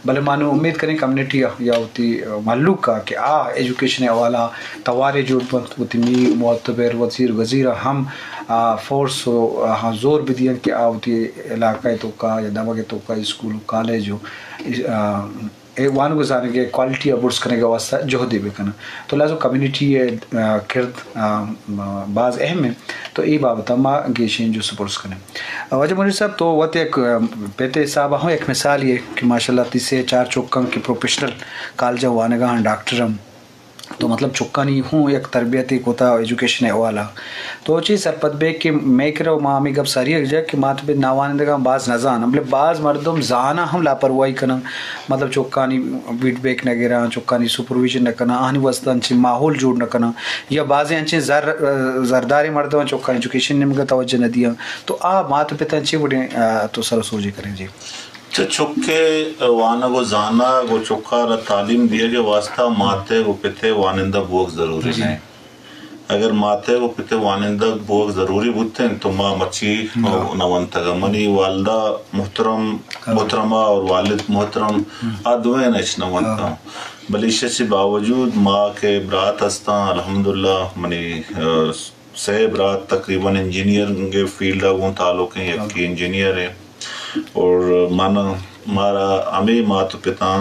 بلے ما نوں امید کنیں کمیونٹی ءَ یا وتی مھلوک ءَ کہ آ ایجوکیشن ءِ حوالہ ءَ توارے جوڑ بنت، وتی میر، معتبر، وزیر، وزیر ءَ ھم آ، فورس ءُ آہاں زور بدیاں کہ آ وتی علاقہ ءِ توکا یا دمگ ءِ توکا اسکول ءُ کالج ءُ، آ، اے وانگ ءُ زانگ ءِ کوالٹی ءَ برز کنگ ءِ واستہ جہدے بکناں۔ تو لہذا کمیونٹی ءِ، آ، کرد، آ، باز اہم اِنت۔ تو اے بابت ءَ ما گیشیں جست ءُ پرس کنیں۔ آ، واجہ منیر صاحب، تو وت یک، آ، پت ءِ حساب ءَ ھم یک مثالے ئے کہ ماشاءاللہ تئی سے چار چک اَنت کہ پروفیشنل کالج ءَ وانگ ءَ اَنت، ڈاکٹر اَنت۔ تو مطلب چکانی ھوں یک تربیتے کتا ایجوکیشن ءِ حوالہ ءَ۔ تو چے سرپد بئے کہ مئے کرا، ما ھمے گپ ساری ءَ جت کہ مات پت ناوانندگاں باز نہ زاناں، بلے باز مردم زاناں ھم لاپرواہی کناں، مطلب چکانی فیڈ بیک نہ گراں، چکانی سپرویژن نہ کناں، آھانی واستہ انچیں ماحول جوڑ نہ کناں، یا بازیں انچیں زر، زرداریں مردماں چکاں ایجوکیشن ءِ نیمگ ءَ توجہ نہ دیاں۔ تو آ مات پتاں چے وڑیں، آ، تو سر ءُ سوجے کریں جی؟ چہ چک ءِ وانگ ءُ زانگ ءُ چک ءَ را تعلیم دیگ ءِ واستہ مات ءُ پت ءِ وانندہ بوگ ضروری جی۔ نہ اِنت۔ اگر مات ءُ پت ءِ وانندہ بوگ ضروری بوتیں تو ما مرچی نہ۔ نہ ونتگ۔ منی والدہ محترم، ہاں۔ محترمہ اور والد محترم، ہم۔ آ دوئیں ہچ نہ ونتاں۔ ہاں۔ بلے ایشی چہ باوجود ما کہ برات ہستاں، الحمدللہ منی، آ، سئے برات تقریباً انجینئرنگ ءِ فیلڈ ءَ گوں تعلق ایں، یکے انجینئر ایں اور من، مارا ہمے مات ءُ پتاں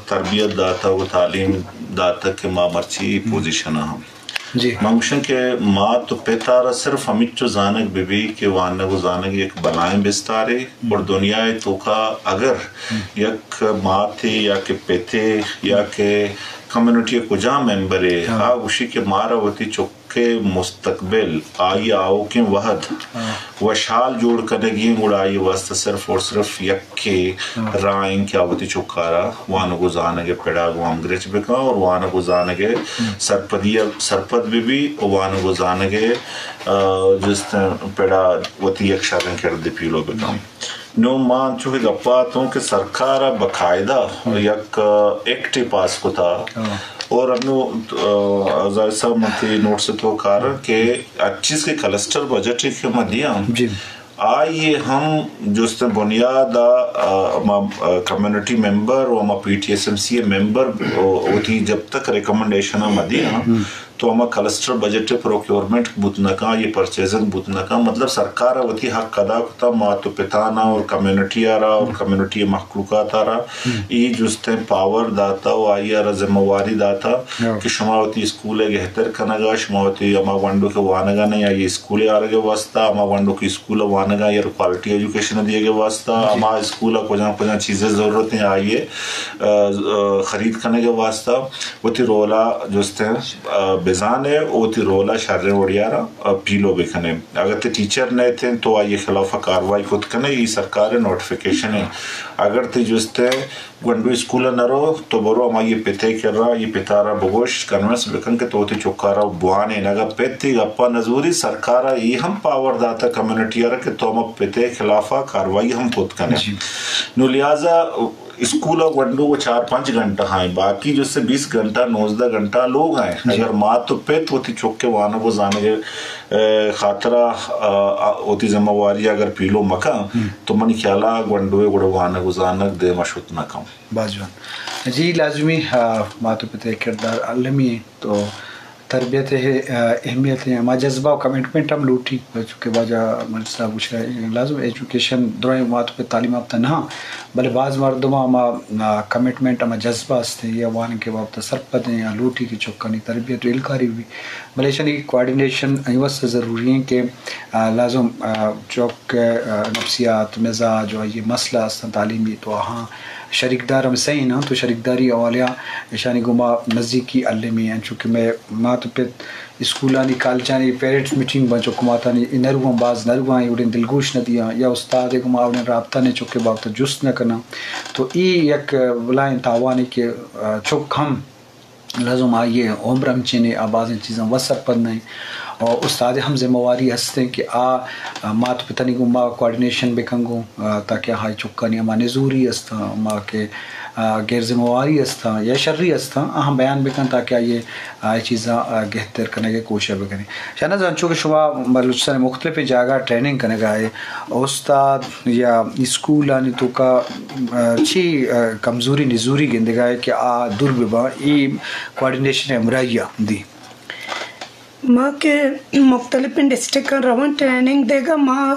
تربیت داتگ ءُ تعلیم داتگ کہ ما مرچی اے پوزیشن ءَ ہم۔ جی۔ من گوشاں کہ مات ءُ پت ءَ را صرف ہمینچو زانگ بہ بی کہ وانگ ءُ زانگ یک بلائیں بستارے اور دنیا ءِ توکا اگر یک ماتے یا کہ پتے یا کہ کمیونٹی ءِ کجام ممبرے آ گوشی کہ مارا وتی چک کہ مستقبل، آئی ءِ آؤکیں وھد وشحال جوڑ کنگی ایں، گڑا آئی ءِ واستہ صرف اور صرف یکے راہ ایں کہ آ وتی چک ءَ را وانگ ءُ زانگ ءِ پڑ ءَ گوں ہمگرنچ بکن اور وانگ ءُ زانگ ءِ سرپدی ءَ سرپد بہ بی ءُ وانگ ءُ زانگ ءِ، آ، جستیں پڑ ءَ وتی یک شریں کردے پیلو بکن۔ نوں ما انچو کہ گپ ءَ اتوں کہ سرکار ءَ باقاعدہ یک ایکٹے پاس کتا اور انوں، آ، زاہد صاحب من تئی نوٹس ءِ توکا کاراں کہ ہر چیز کہ کلسٹر بجٹ کہ ما دیاں، جی۔ آئی ءِ ہم جستیں بنیاد ءَ، آ، ما، آ، کمیونٹی ممبر و ما پی ٹی ایس ایم سی ءِ ممبر و-، وتی جب تک ریکمنڈیشن ءَ ما دیاں، تو ہما کلسٹر بجٹ ءِ پروکیورمنٹ بوت نہ کن، آئی ءِ پرچیزنگ بوت نہ کن، مطلب سرکار ءَ وتی حق ادا کتا، مات ءُ پتاناں اور کمیونٹی ءَ را اور کمیونٹی ءِ مخلوقات ءَ را اے جستیں پاور داتا و آئی ءَ را ذمہ واری داتا کہ شما وتی اسکول ءِ گہتر کنگ ءَ، شما وتی ہما گونڈو کہ وانگ ءَ نہ ایں آئی ءِ اسکول ءِ آرگ ءِ واستہ، ہما گونڈو کہ اسکول ءَ وانگ ءَ ایں آئی ءَ را کوالٹی ایجوکیشن دیگ ءِ واستہ، ہما اسکول ءَ کجام کجام چیزیں ضرورت ایں آئی ءِ، آ، آ، خرید کنگ ءِ واستہ وتی رول ءَ جستیں، آ، بزانے، وتی رول ءَ شریں وڑی ءَ را، آ، پیلو بکنے۔ اگر تئی ٹیچر نہ اتیں تو آئی ءِ خلاف ءَ کاروائی کت کنے، اے سرکار ءِ نوٹیفکیشن ایں۔ اگر تئی جستیں گونڈو اسکول ءَ نہ رو تو برو ہمائی ءِ پت ءِ کرا، آئی ءِ پت ءَ را بگوش، کنونس بکن کہ تو وتی چک ءَ را بوانین۔ اگاں پت اے گپ ءَ نہ زوری، سرکار ءَ اے ہم پاور داتا کمیونٹی ءَ را کہ تو ہما پت ءِ خلاف ءَ کاروائی ہم کت کنے۔ جی۔ نوں لہذا اسکول ءَ گونڈو و چار پنچ گھنٹہ ایں، باقی جستیں بیست گھنٹہ، نوزدہ گھنٹہ لوگ ایں۔ جی۔ اگر مات و پت وتی چک ءِ وانگ و زانگ ءِ، اے، خاطر ءَ، آ، آ، وتی ذمہ واری اگر پیلو مکن، ہم۔ تو منی خیال ءَ گونڈو ءِ گڑا وانگ و زانگ دیم ءَ شت نہ کن۔ باز جوان۔ جی، لازمی، آ، مات و پت ءِ کردار المی اِنت و تربیت ءِ، آ، اہمیت ءِ ہما جذبہ و کمٹمنٹ ہم لوٹی، چونکہ واجہ ملک صاحب گوشگ ءَ لازم ایجوکیشن درائیں مات و پت تعلیم یافتہ نہ اَنت، بلے باز مردم ہما، آ، کمٹمنٹ، ہما جذبہ است یا وانگ ءِ بابت ءَ سرپد ایں یا لوٹی کہ چکانی تربیت و ہیلکاری بہ بی، بلے ایشانی کوآرڈینیشن اے واسطہ ضروری ایں کہ، آ، لازم، آ، چک ءِ، آ، نفسیات، مزاج و آئی ءِ مسئلہ است اَنت تعلیمی تو آہاں شریکدار ہم سہی نہ اَنت و شریکداری حوالہ ءَ ایشانی گوما نزیکی المی اِنت، چونکہ مئے مات و پت اسکولانی، کالجانی پیرنٹس میٹنگ بنت، چک ماتانی اے نہ رواں، باز نہ رواں، اے وڑیں دلگوش نہ دیاں یا استاد ءِ گوما آ وڑیں رابطہ نے چک ءِ بابت ءَ جست نہ کناں۔ تو اے یک بلاہیں تاوانے کہ، آ، چک ہم لازم آئی ءِ عمر ہم چینے، آ بازیں چیزاں وت سرپد نہ ایں۔ اور استاد ہم ذمہ واری ہستیں کہ آ، آ، مات پتانی گوں ما کوآرڈینیشن بکن گوں، آ، تاکہ آہائی چکانی ہما نزوری ہستاں، ہما کہ، آ، غیر ذمہ واری ہستاں یا شری ہستاں، آہاں بیان بکن تاکہ آئی، آ، چیزاں، آ، گہتر کنگ ءِ کوشش بکنیں۔ شہناز، انچو کہ شما بلوچستان ءِ مختلف جاگہ ٹریننگ کنگ ءَ ئے، استاد یا اسکولانی توکا، آ، چی، آ، کمزوری نزوری گندگ ءَ ئے کہ آ دور بباں، اے کوآرڈینیشن ءِ ہمراہی ءَ دی؟ ما کہ مختلفیں ڈسٹرکٹاں رواں ٹریننگ دیگ ءَ، ما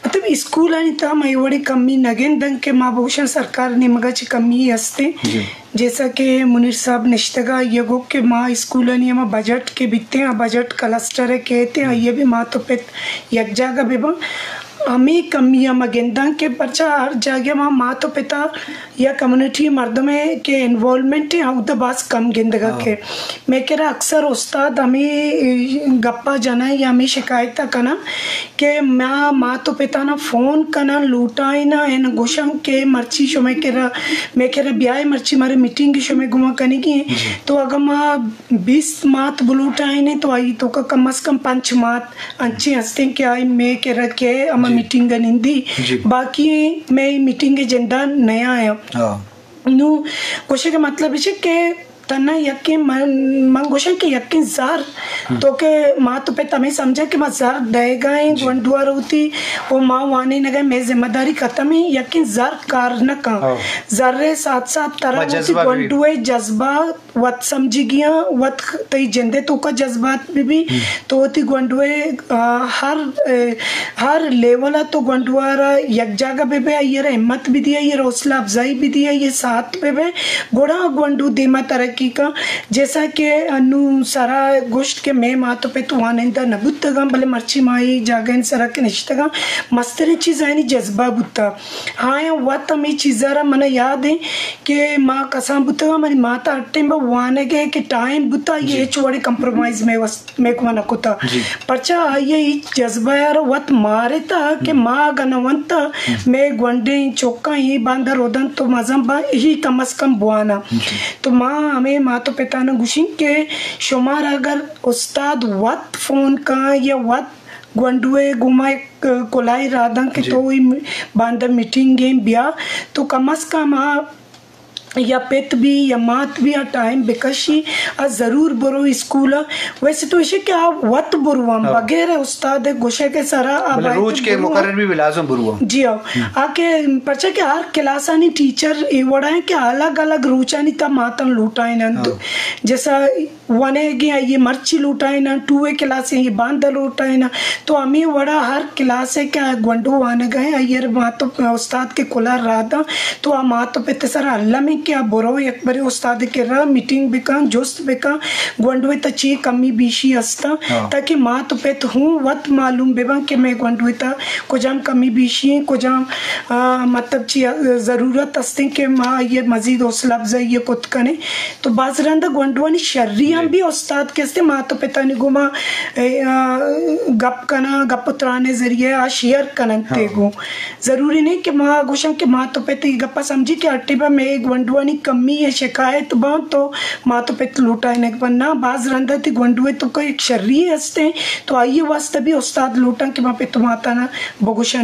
مطلب اسکولانی تہا ما اے وڑیں کمی نہ گنداں کہ ما بگوشاں سرکار ءِ نیمگ ءَ چہ کمی ہستیں۔ جی۔ جیسا کہ منیر صاحب نشتگ ءَ آئی ءَ گو کہ ما اسکولانی ہما بجٹ کہ بیتیں، آ بجٹ کلسٹر ءَ کیتیں، آئی ءَ بھی مات و پت یک جاگہ بہ باں۔ ہمے کمی ءَ ما گنداں کہ پرچا ہر جاگہ ما مات و پتا یا کمیونٹی مردم ءِ کہ انوالومنٹ ءَ اودا باز کم گندگ ءَ ہاں۔ کہ مئے کرا اکثر استاد ہمے گپا جناں یا ہمے شکایت ءَ کناں کہ ما مات و پتاناں فون کناں، لوٹائیناں، ان گوشاں کہ مرچی شمئے کرا، مئے کرا بیائے، مرچی مارے میٹنگ شمئے گوما کنگی ایں۔ جی۔ تو اگاں ما بیست مات بلوٹائینیں تو آئی توکا کم از کم پنچ مات انچیں ہستیں کہ آئی مئے کرا کہ ہما جی۔ میٹنگ ءَ نندی۔ جی۔ باقی مئے میٹنگ ءَ جندا نیایاں۔ ہاں۔ نوں گوشگ ءِ مطلب اش کہ تنا یکیں من، من گوشاں کہ یکیں زر ہم۔ تو کہ مات و پت ہمے سمجھاں کہ ما زر دئیگا ایں، جی۔ گونڈو ءَ را وتی و ما وانینگا ایں، مئے ذمہ داری ختم ایں، یکیں زر کار نہ کن۔ ہاں۔ زر ءِ ساتھ ساتھ ترا ما وتی جذبہ بھی۔ گونڈو ءِ جذبہ وت سمجھگی آں، وت تئی جند ءِ توکا جذبات بہ بی، ہم۔ تو وتی گونڈو ءِ، آ، ہر، اے، ہر لیول ءَ تو گونڈو ءَ را یک جاگہ بہ بئے، آئی ءَ را ہمت بہ دئے، آئی ءَ را حوصلہ افزائی بہ دئے، آئی ءِ ساتھ بہ بئے، گڑا گونڈو دیما ترقی کن۔ جیسا کہ انوں سرا گوشت کہ مئے مات و پت وانندہ نہ بوتگاں، بلے مرچی ما اے جاگہانی سرا کہ نشتگاں، مستریں چیز آیانی جذبہ بوتا۔ آیاں وت ہمے چیزا را من یاد ایں کہ ما کسان بوتگاں، منی مات ءَ ہر ٹائم وانگ ءِ کہ ٹائم بوتا، آئی ءَ جی۔ ہچ وڑیں کمپرومائز مئے وست-، مئے گوما نہ کتا۔ جی۔ پرچا آئی ءَ اے جذبہ ءَ را وت مارتا کہ ہم۔ ما اگاں نہ ونتا، ہم۔ مئے گونڈیں چکاں اے باندا روداں تو مزن باں، اے کم از کم بوانا۔ جی۔ تو ما ہمے مات و پتاناں گوشیں کہ شمارا اگر استاد وت فون کن یا وت گونڈو ءِ گوما یک کلاہے راداں کہ جی۔ تو اے باندا میٹنگ ایں بیا، تو کم از کم آ یا پت بی یا مات بی آ ٹائم بکشی، آ ضرور برو اسکول ءَ۔ ویسے تو ایشی کہ آ وت برواں، ہاں۔ بغیر استاد ءِ گوشگ ءِ سرا آ بلے باید روچ کہ برواں۔ مقرر بی لازم برواں۔ جی ہاں۔ ہم۔ آ کہ پرچا کہ ہر کلاسانی ٹیچر اے وڑا ایں کہ الگ الگ روچانی تہا ماتاں لوٹائیننت۔ ہاں۔ جیسا ون ءِ گیں آئی ءَ مرچی لوٹائیناں، ٹو ءِ کلاس ءِ آئی ءَ باندا لوٹائیناں۔ تو ہمے وڑا ہر کلاس ءِ کہ آ گونڈو وانگ ءَ ایں، آئی ءَ را مات و استاد کہ کلاہ راہ داں، تو آ مات و پت ءِ سرا الم ایں کہ آ برو یک برے استاد ءِ کرا میٹنگ بکن، جست بکن، گونڈو ءِ تہا چی کمی بیشی ہستاں، ہاں۔ تاکہ مات و پت ہوں وت معلوم بباں کہ مئے گونڈو ءِ تہا کجام کمی بیشی ایں، کجام، آ، مطلب چی، آ، ضرورت ہستیں کہ ما آئی ءِ مزید حوصلہ افزائی ءَ کت کنیں۔ تو باز رندا گونڈوانی شری ہم جی۔ بی استاد کہ استیں مات و پتانی گوما، اے، آ، گپ کناں، گپ و تران ءِ ذریعہ ءَ آ شیئر کننت ہاں۔ تیگوں۔ ضروری نہ ایں کہ ما گوشاں کہ مات و پت اے گپا سمجھی کہ ہر ٹیما مئے گونڈوانی کمی ءِ شکایت باں تو مات و پت لوٹائینگ بنت۔ نہ، باز رندا تئی گونڈو ءِ توکا یک شری ہستیں تو آئی ءِ واسطہ بی استاد لوٹاں کہ ما پت و ماتانا بگوشاں۔